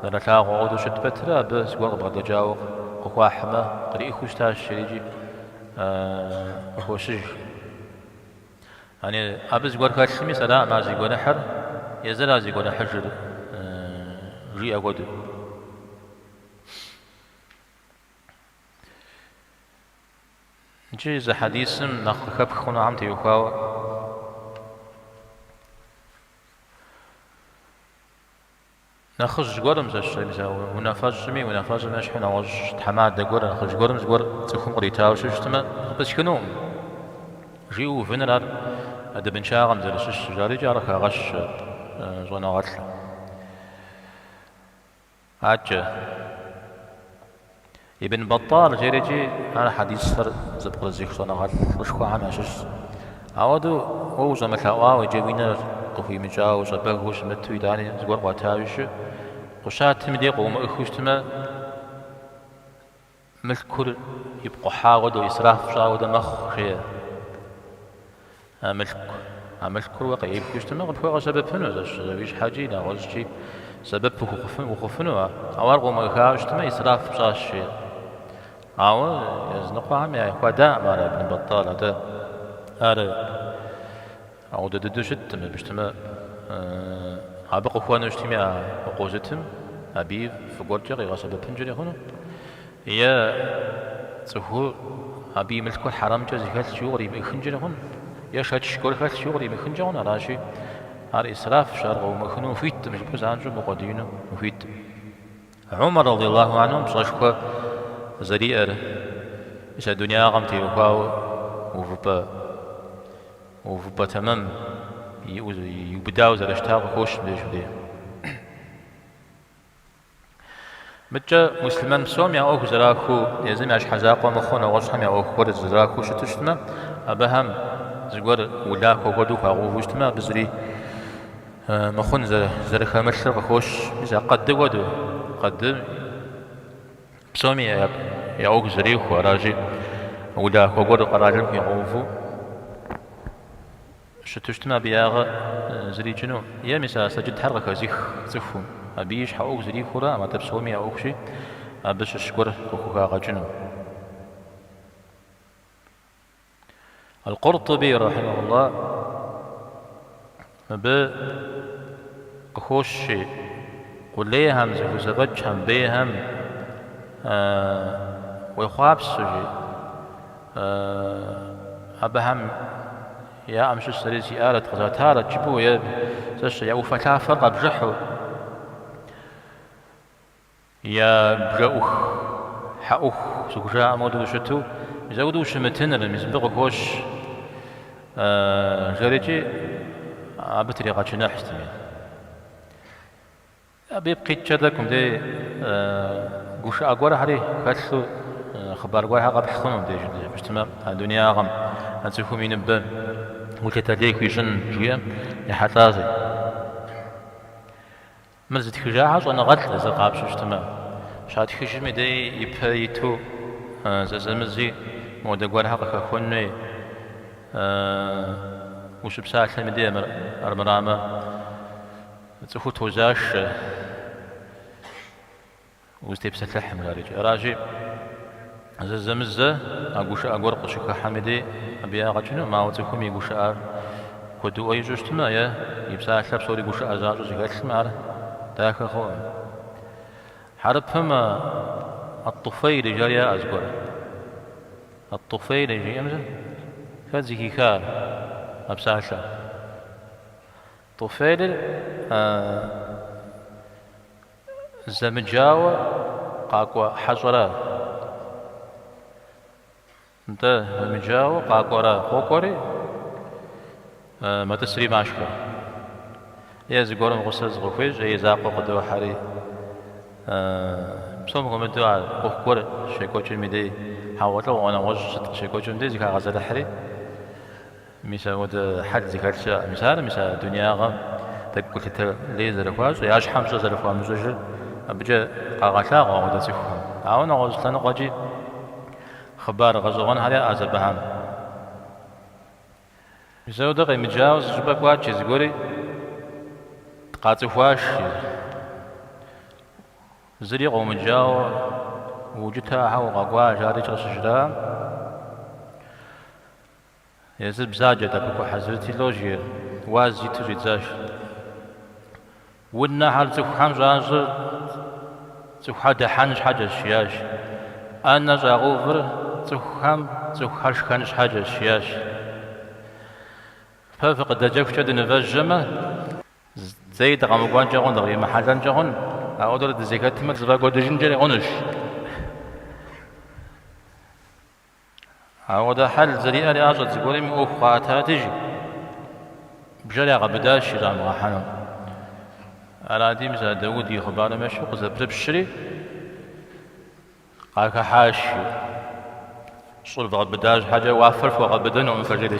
нэрылъагъуу ауэдэу щыт пэтрэ, абы зыгуэр къыбгъэдэкӏауэ къыхуахьмэ, къриӏыхыу щытащ жерикӏи къыхощыж. Яни абы зыгуэр хэлъми, сэраӏым ар зи гуэныхьыр, езыра зи гуэныхьыжыр, жиӏэ хуэдэу. Иджы зы хьэдисым нэхъ къыхэпх хъунухэм теухуауэ. Нэхъыжь гуэрым, зэщ, мис а унафэщӏми, унафэщӏым ещхьу нэгъуэщӏ тхьэмадэ гуэр, нэхъыжь гуэрым зыгуэр цӏыхум къритауэ щытмэ, къыпысхынукъым. Жиӏэу увыныр ар ӏэдэбыншагъэм зэрыщыщыр, жари икӏи ар къыхагъэщ щӏэныгъэлӏым. Адэкӏэ. Ибн Баттал жери икӏи ар хьэдисхэр зэпкърызых щӏэныгъэлӏ лӏышхуэхэм ящыщщ. Ауэдэу уэ ущӏэмылъэӏуауэ икӏи уи нэр къыхуимыкӏауэ, ущӏэбэгыу щымыту итӏани зыгуэр къуатауэ щы, къыщатым и дей къыумыӏыхыу щытмэ, мылъкур ипкъухьа хуэдэу, исраф пщӏа хуэдэ мэхъу, жеӏэ. А мылъку, а мылъкур уэ къеӏыпхыу щытмэ, къыпхуэгъэсэбэпыну, зэщ, уи щхьэкӏи, нэгъуэщӏкӏи сэбэп ухъуфыну ар. Ауэ ар къыумыӏыхауэ щытмэ, исраф пщӏащ, жеӏэ. Ауэ языныкъуэхэм яхуадаӏым ар Ибн Баттал, атӏэ ар ауэдэ дыдэу щыткъым, абы щытмэ, абы къыхуэнэу щытми а къозытым, абыи фӏы гуэркӏэ къигъэсэбэпынкӏэри хъуну. Е цӏыхур абы и мылъкур хьэрэмкӏэ зэхэлъ жиӏэу къримыӏыхынкӏэри хъун, е шэч гуэр хэлъ жиӏэу къримыхынкӏэ хъун, аращи, ар исрафщ, ар къыумыхыну ухуиткъым, жыпӏэу занщӏэу букъуэдиину ухуиткъым. Умар радиаллаху анхум пщӏэшхуэ зэриӏэр, мис а дунягъэм теухуауэ увыпӏэ, увыпӏэ тэмэм иӏэу, иубыдауэ зэрыщытар къыхощ мыбдеж мыбдеж. Мыдкӏэ муслъымэн псом я ӏуэху зэрахуэу, езым я щхьэ закъуэ мыхъуу нэгъуэщӏхэм я ӏуэху гуэр зэрахуэу щыту щытмэ, абыхэм зыгуэр улахуэ хуэдэу хуагъэуву щытмэ, абы зыри мыхъун зэрыхэмылъыр къыхощ. Мис а къэды хуэдэу, къэды псоми я ӏуэху зэрехуэ, аращи, улахуэ гуэр къэралым хуигъэуву Щыту щытмэ, абы ягъэ зыри икӏыну. Е мис а сэджытхэр къыхэзых цӏыхум, абы и щхьэ ӏуэху зэрихуэраӏым, атӏэ псоми я ӏуэхущи, абы щыщ гуэр къыхухагъэкӏыну. Аль-Къуртуби, рахьимахуллах, мыбы къыхощи, къулейхэм, зыхузэфӏэкӏхэм, бейхэм уехъуапсэу, жи, абыхэм яӏэм щыщ сэри сиӏарэт, къызатарэт жыпӏэу е зэщ я ӏуфэлъафэр къэбжыхьу, я бжэӏух хьэӏуху зыхужаӏэм хуэдэу ущыту, мис апхуэдэу ущымытыныр, мис мыбы къыхощ жерикӏи абы трегъэчыныхь сытми. Абы ипкъ иткӏэ тӏэкӏу мыбдеж гушыӏэ гуэрхэри хэлъу хъыбар гуэрхэр къэпхь хъуну мыбдеж щытмэ, а дунеягъэм, а цӏыхум и ныбэ гулъытэ лей хуищӏын жиӏэм ехьэлӏащи. Мыр зытхыжахэр щӏэныгъэлӏ езыр къапщтэу щытмэ, щатхыжым и дей ипэ иту зэзэмызи модэ гуэрхэр къыхэхуэн хуей ущыпсалъэм и дей армырамэ, Цӏыхур тозашэ узытепсэлъыхьым, жарикӏ. Аращи, зэзэмызэ а гушыӏэ гуэр къыщыхыхьэм и дей абы ягъэ кӏынукъым, ауэ цӏыхум и гушыӏэр куэдыӏуэ ищӏу щытмэ е и псалъэр псори гушыӏэ защӏэу зэхэлъмэ, ар дахэ хъукъым. Хьэрыпым ат-Туфейли жари яӏэ зыгуэр. Ат-Туфейли жиӏэм хэт зэхиха ар а псалъэр? Туфейлыр зэмыджауэ къакӏуэ хьэщӏэра? Нтӏэ, зэмыджауэ къакӏуэра? Къокӏуэри, мэтӏысри машхэ. Е зыгуэрым гъусэ зыкъыхуещӏ, е и закъуэ къыдохьэри. Псом хуэмыдэу а ӏуэху гуэр щекӏуэкӏым и дей, хьэгъуэлӏыгъуэ нэгъуэщӏ сыт къыщекӏуэкӏым дей зыхагъэзэрыхьри, Мис апхуэдэ хьэл зыхэлъ щыӏэ. Мис ар, мис а дунеягъэм тӏэкӏу гулъытэ лей зэрыхуащӏыр, я щхьэм пщӏэ зэрыхуамыщӏыжыр абыкӏэ къагъэлъагъуэ апхуэдэ цӏыхухэм. Ауэ нэгъуэщӏ лъэныкъуэкӏи хъыбар гъэщӏэгъуэнхэр яӏэщ абыхэм. Мис апхуэдэ къемыджауэ зы щӏыпӏэ кӏуат жи зыгуэри къацӏыхуаш. Зыри къыумыджауэ уукӏытэхьэ укъэкӏуа, жарикӏ къыщыжраӏэм. Езыр бзаджэт, абы хуэхьэзырти, лӏо жиӏэр, уаз иту щӏидзащ. Унэхэр цӏыхухэм щӏащӏыр цӏыхухэр дыхьэн щхьэкӏэщ, жиӏащ. ӏэнэ щӏагъэувыр цӏыхухэм цӏыхухэр шхэн щхьэкӏэщ, жиӏащ. Фэ фыкъыдэкӏыхукӏэ дынывэжьэмэ. Зэи дыкъэмыкӏуэнкӏэ хъун, дыкъримыхьэлӏэнкӏэ хъун, ауэдурэ дызэхэтмэ, дызэфӏэкӏуэдыжынкӏэри хъунущ. Ауэдэ хьэл зэриӏэр ящӏэт, зыгуэрым и ӏуэху къаӏэтати, жи, бжэр ягъэбыдащ щӏамыгъэхьэну. Арати, мис а Дауд и хъыбарым ещхьу къызэпрыпщри, къахыхьащ. Щӏыр вгъэбыда щхьэкӏэ уафэр фхуэгъэбыдэнукъым фэ жери.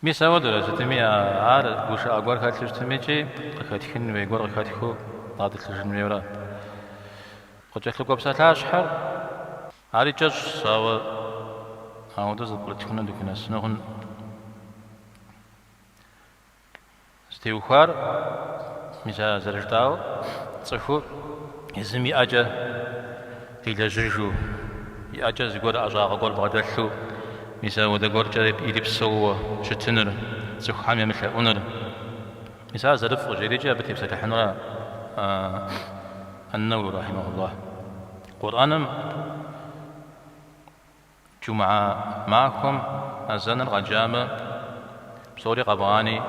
Мис ауэдурэ сытми, ар гушыӏэ гуэр хэлъу щытми икӏи къыхэтхын хуей гуэр къыхэтхыу дгъэтӏылъыжын хуейуэрэ. Къыкӏэлъыкӏуэ псалъащхьэр ари кӏэщӏщ, ауэ ауэдэу зэпкърытхыну дыхунэсыну хъун. Зытеухуар, мис а зэрыжытӏауэ, цӏыхур езым и ӏэкӏэ къилэжьыжу, и ӏэкӏэ зыгуэр ӏэщӏагъэ гуэр бгъэдэлъу, мис ауэдэ гуэркӏэ ирипсэууэ щытыныр, цӏыхухэм емылъэӏуныр. Мис ар зэрыфӏыр жери икӏи абы тепсэлъыхьынура Ан-Нэуэуи рахьимэхуллахь. Къурӏэным Джумгьэ махуэм азэныр къэджамэ, псори къэвгъани,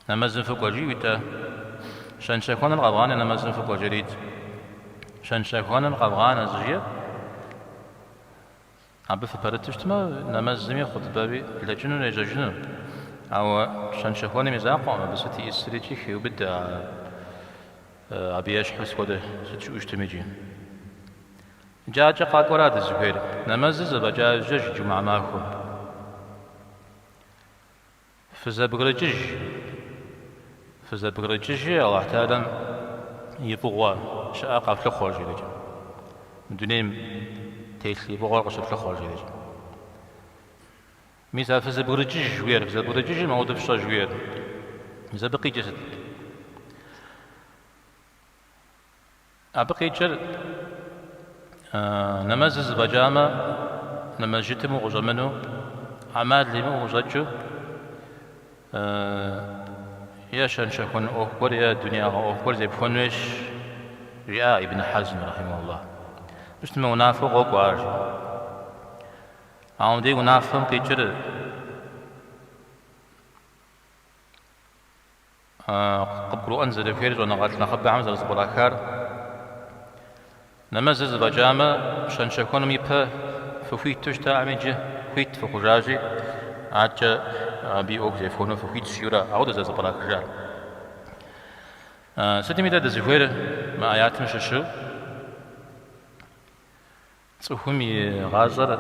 нэмэзым фыкӏуэ жиӏэу итӏэ. Щэн-щэхуэныр къэвгъани, нэмэзым фыкӏуэ жери ит. Щэн-щэхуэныр къэвгъанэ зыжиӏэр, абы фыпэрыту щытмэ, нэмэзми хъутбэми блэкӏыну ежьэжыну. Ауэ щэн-щэхуэным и закъуэкъым, абы сыт иӏысыр икӏи хеубыдэ абы ещхьу сыт хуэдэ сыт щыӏэу щытми икӏи. Иджы адэкӏэ къакӏуэра дызыхуейр? Нэмэзыр зэфӏэкӏа иужькӏэ жи джумгьэ махуэм. Фызэбгрыкӏыж. Фызэбгрыкӏыжи, Алыхь Тэхьэлам и фӏыгъуэ щыӏэр къэфлъыхъуэ, жери. Мы дунейм телъ и фӏыгъуэр къыщыфлъыхъуэ, жери. Мис а фызэбгрыкӏыж жыхуиӏэр, фызэбгрыкӏыжи, мыуэду фщӏэ жыхуиӏэр. Мис абы къикӏыр сыт? Абы къикӏыр нэмэзыр зэфӏэкӏамэ, нэмэзжытым укъыщӏэмыну, ӏэмал имыӏэу ущӏэкӏыу, е щэн-щэхуэн ӏуэху гуэр, е дунеягъэ ӏуэху гуэр зепхуэн хуейщ, жиӏа Ибн Хьэзм, рахьимэхуллахь. Щытмэ, унафэу къокӏуэ ар, жи. Ауэ мыбдеж унафэм къикӏыр Къыбгурыӏуэн зэрыхуейр щӏэныгъэлӏ нэхъыбэхэм зэрызэпкърахар. Нэмэзыр зэфӏэкӏамэ, щэн-щэхуэным ипэ фыхуиту щытаӏым иджы хуит фыхъужащи, адэкӏэ абы и ӏуэху зефхуэну фыхуитщ, жиӏэурэ ауэдэ зэрызэпкърахыжар. Сытми дэ дызыхуейр мы аятым щыщу Цӏыхум и гъащӏэр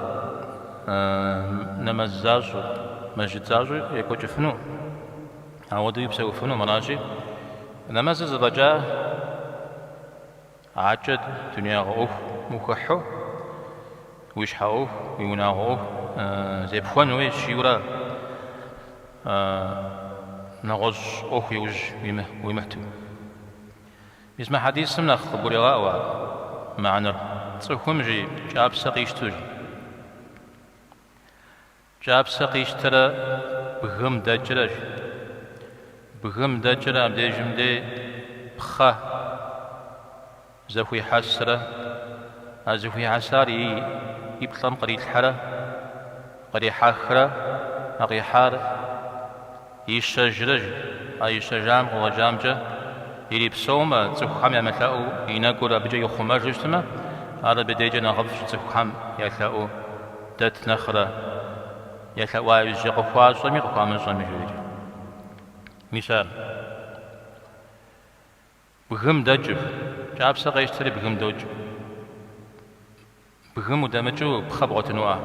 нэмэз защӏэу, мэжджыт защӏэу екӏуэкӏыфыну, ауэдэуи псэуфыну аращи, нэмэзыр зэфӏэкӏа адэкӏэ дунеягъэ ӏуэху ухыхьу, уи щхьэ ӏуэху, уи унагъуэ ӏуэху зепхуэн хуейщ, жиӏэурэ нэгъуэщӏ ӏуэху иужь уимыхьту. Мис мы хьэдисым нэхъ къыбгурегъаӏуэ мыхьэнэр. Цӏыхум жи кӏапсэ къищтэу жи. Кӏапсэ къищтэрэ бгым дэкӏрэ жи. Бгым дэкӏрэ абдежым дей пхъэ зэхуихьэсрэ, а зэхуихьэсар и плӏэм кърилъхьэрэ, кърихьэхрэ, а къихьар Ищэжрэ жи, а ищэжам къыщӏэкӏамкӏэ ирипсэумэ, цӏыхухэм ямылъэӏуу и нэгур абыкӏэ ихъумэжу щытмэ, ар абы дежкӏэ нэхъыфӏщ цӏыхухэм ялъэӏуу дэт нэхърэ, ялъэӏуа иужькӏэ къыхуащӏэми къыхуамыщӏэми жери. Мис ар. Бгым дэкӏыр. Кӏапсэ къещтэри бгым докӏ. Бгым удэмыкӏыу пхъэ бгъуэтынуӏэ.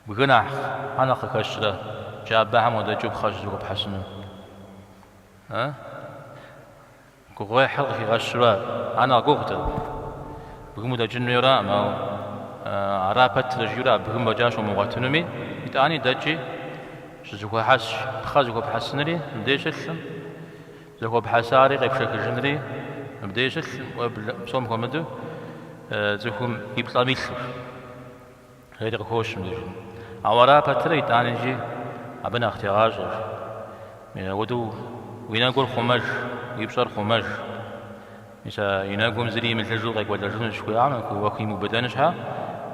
Бгы нэхъ щхьэ нэхъ къыхэщрэ джабэхэм удэкӏыу пхъэ щызэхуэпхьэсыну? А? Гугъуехьыр къыхигъэщурэ, ар нэхъ гугъут. Бгым удэкӏын хуейуэраӏым, ауэ ара пэтрэ жиӏэурэ а бгым фӏэкӏа щумыгъуэтынуми, итӏани дэкӏи щызэхуэхьэс. Пхъэ зэхуэпхьэсынри мыбдеж щылъым, зэхуэпхьэсари къепшэхыжынри мыбдеж щылъым, псом хуэмыдэу цӏыхум и плӏэм илъу. Жери къыхощ мыбдежым. Ауэ ара пэтрэ итӏанэкӏи абы нэхъ тегъащӏэщ. Апхуэдэу уи нэгур хъумэж, уи пщӏэр хъумэж. Мис а и нэгум зыри имылъыжу къекӏуэлэжынущ жыхуиӏам, уахимыубыдэн щхьа,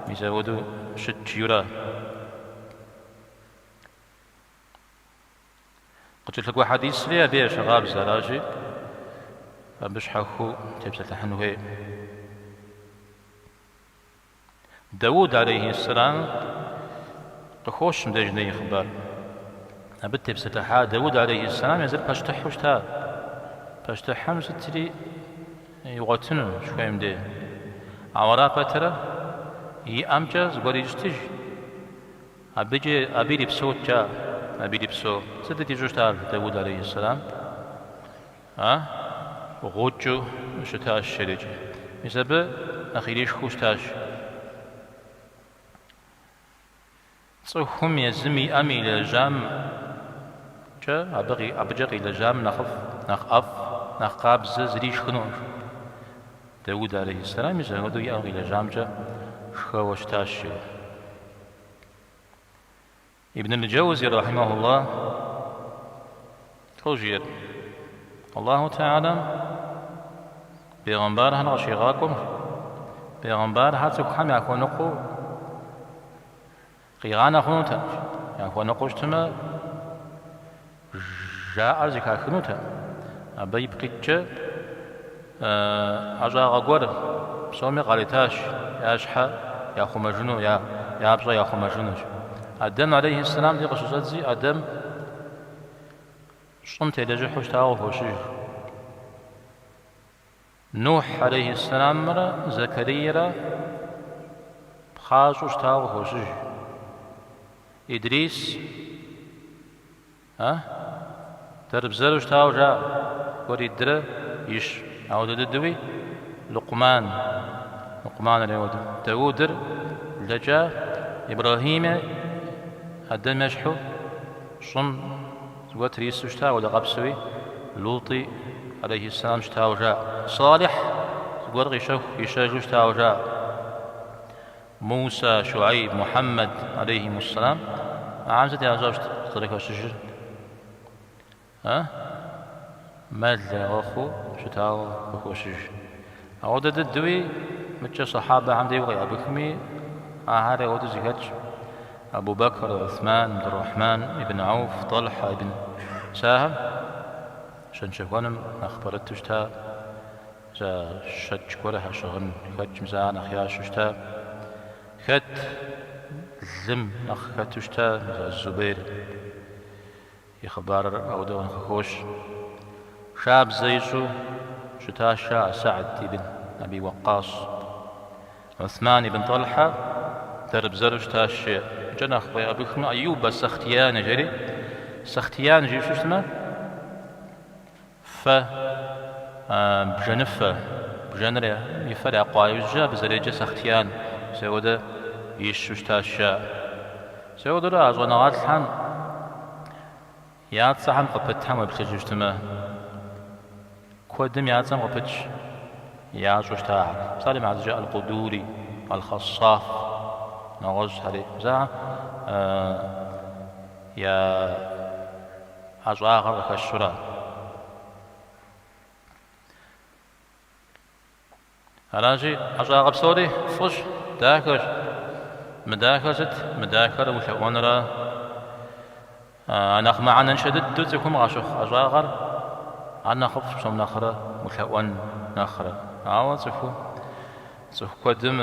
мис апхуэдэу щыт жиӏэурэ. Къыкӏэлъыкӏуэ хьэдисри абы ещхьыркъабзэ аращи, абы щхьэхуэу тепсэлъыхьын хуей. Дауд алейхьиссэлам къыхощ мыбдеж и хъыбар. Абы тепсэлъыхьа Дауд алейхьиссэлам езыр пащтыхьу щыта. Пащтыхьым сытри игъуэтыну щыхуейм дей. Ауэ ара пэтрэ и ӏэмкӏэ зыгуэр ищӏтыж. Абыкӏэ абы ирипсэут жаӏэ, абы ирипсэу. Сытыт ищӏу щытар Дауд алейхьиссэлам? А? Гъукӏэу щытащ жерикӏ. Мис абы нэхъ иришхыу щытащ. Цӏыхум езым и ӏэм илэжьамкӏэ, абы абыкӏэ къилэжьам нэхъыфӏ, нэхъ ӏэфӏ, нэхъ къабзэ зыри ишхынукъым. Дауд алейхьиссэлам мис апхуэдэу и ӏэм къилэжьамкӏэ шхэуэ щытащ жери. Ибн аль-Джаузи рахьимахуллах лӏо жиӏэр. Аллаху Теалэм бегъымбархэр къыщигъакӏуэм, бегъымбархэр цӏыхухэм яхуэныкъуэу къигъанэ хъунутэкъым. Яхуэныкъуэу щытмэ, жаӏэр зэхахынутэкъым. Абы ипкъ иткӏэ ӏэщӏагъэ гуэр псоми къаритащ, я щхьэ яхъумэжыну, я пщӏэ яхъумэжынущ. Адэм алейхьиссэлам дей къыщыщӏэдзи, Адэм щӏым телэжьыхьу щытауэ къыхощыж. Нухь алейхьиссэламрэ Зэкэрийрэ пхъащӏэу щытауэ къыхощыж. Идрис, а? Дэрбзэру щытауэ жаӏэ, зыгуэр идрэ ищӏ. Ауэдэ дыдэуи Лукъман, Лукъманыр ауэдэу. Даудыр блэкӏа Ибрэхьими Адэм ещхьу щӏым Зыгуэр трисэу щыта, ауэдэ къабзэуи Лутӏи алейхьиссэлам щытауэ жаӏэ. Салихь зыгуэр къищэху, ищэжу щытауэ жаӏэ. Муса, Шуайб, Мухьэммэд алейхьимуссэлам ахэм сыт ящӏэу щыт къызэрыхэщыжыр? А? Мэл ягъэхъуу щытауэ къыхощыж. Ауэдэ дыдэуи мыдкӏэ сахьабэхэм дей укъеӏэбыхми, ахэр ауэдэу зэхэтщ. Абу Бэкр, Уthман, Абдуррахьман ибн Ауф, Тӏэлхьэ ибн мис ахэр щэн-щэхуэным нэхъ пэрыту щыта, за щэкӏ гуэрхэр щыгъынхэкӏ, мис ахэр нэхъ ящэу щыта. Хэт лым нэхъ хэту щыта, мис а Зубейр и хъыбарыр ауэдэу къыхощ. Шабзэ ищӏу щытащ жаӏэ Сэгьд ибн Аби Уэкъкъас. Уthман ибн Тӏэлхьэ дэрбзэру щытащ жеӏэ. Мыкӏэ нэхъ уеӏэбыхмэ, Аюб ас-Сахтияни жери, Сахтиян жиӏэу щытмэ, фэ бжэныфэ, бжэныр и фэр якъуа иужькӏэ абы зэреджэ Сахтиян, мис ауэдэ ищӏу щытащ жаӏэ. Мис ауэдурэ а щӏэныгъэлӏхэм я цӏэхэм къыпытхэм уеплъыжу щытмэ, куэдым я цӏэм къыпытщ ящӏу щытахэр. Псалъэм и хьэтыркӏэ Аль-Къудури, Аль-Хъэссаф, нэгъуэщӏхэри. Мис ахэр я ӏэщӏагъэр къыхэщурэ. Аращи, ӏэщӏагъэ псори фӏыщ, дахэщ. Мыдахэр сыт? Мыдахэр улъэӏуэнрэ а нэхъ мыхьэнэншэ дыдэу цӏыхум къащыхъу ӏэщӏагъэр ар нэхъыфӏщ псом нэхърэ улъэӏуэн нэхърэ. Ауэ цӏыху цӏыху куэдым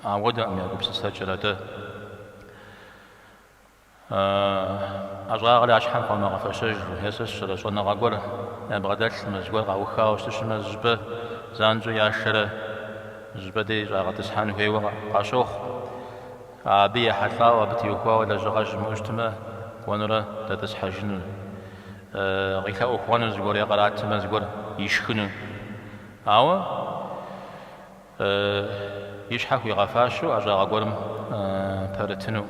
ауэдэкъым я гупсысэкӏэр атӏэ. ӏэщӏагъэр я щхьэм хуамыгъэфэщэжу, е сэ сщӏэрэ щӏэныгъэ гуэр ябгъэдэлъмэ, зыгуэр къаухауэ щытыщмэ, зыщӏыпӏэ занщӏэу яшэрэ зыщӏыпӏэ дей щӏагъэтӏысхьэн хуейуэ къащохъу. Абы ехьэлӏауэ, абы теухуауэ лэжьыгъэ щымыӏэу щытмэ, кӏуэнурэ дэтӏысхьэжыну, къилъэӏухуэну зыгуэр е къратмэ зыгуэр ишхыну. Ауэ И щхьэ хуигъэфащэу ӏэщӏагъэ гуэрым пэрытыну.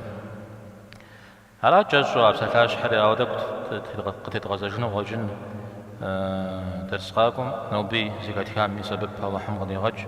Ара кӏэщӏу а псалъащхьэри, ауэ тӏэкӏу къытедгъэзэжыну къыщӏэкӏын дерс къакӏуэм ноби зэхэтхам и сэбэп Алыхьым къыдигъэкӏ.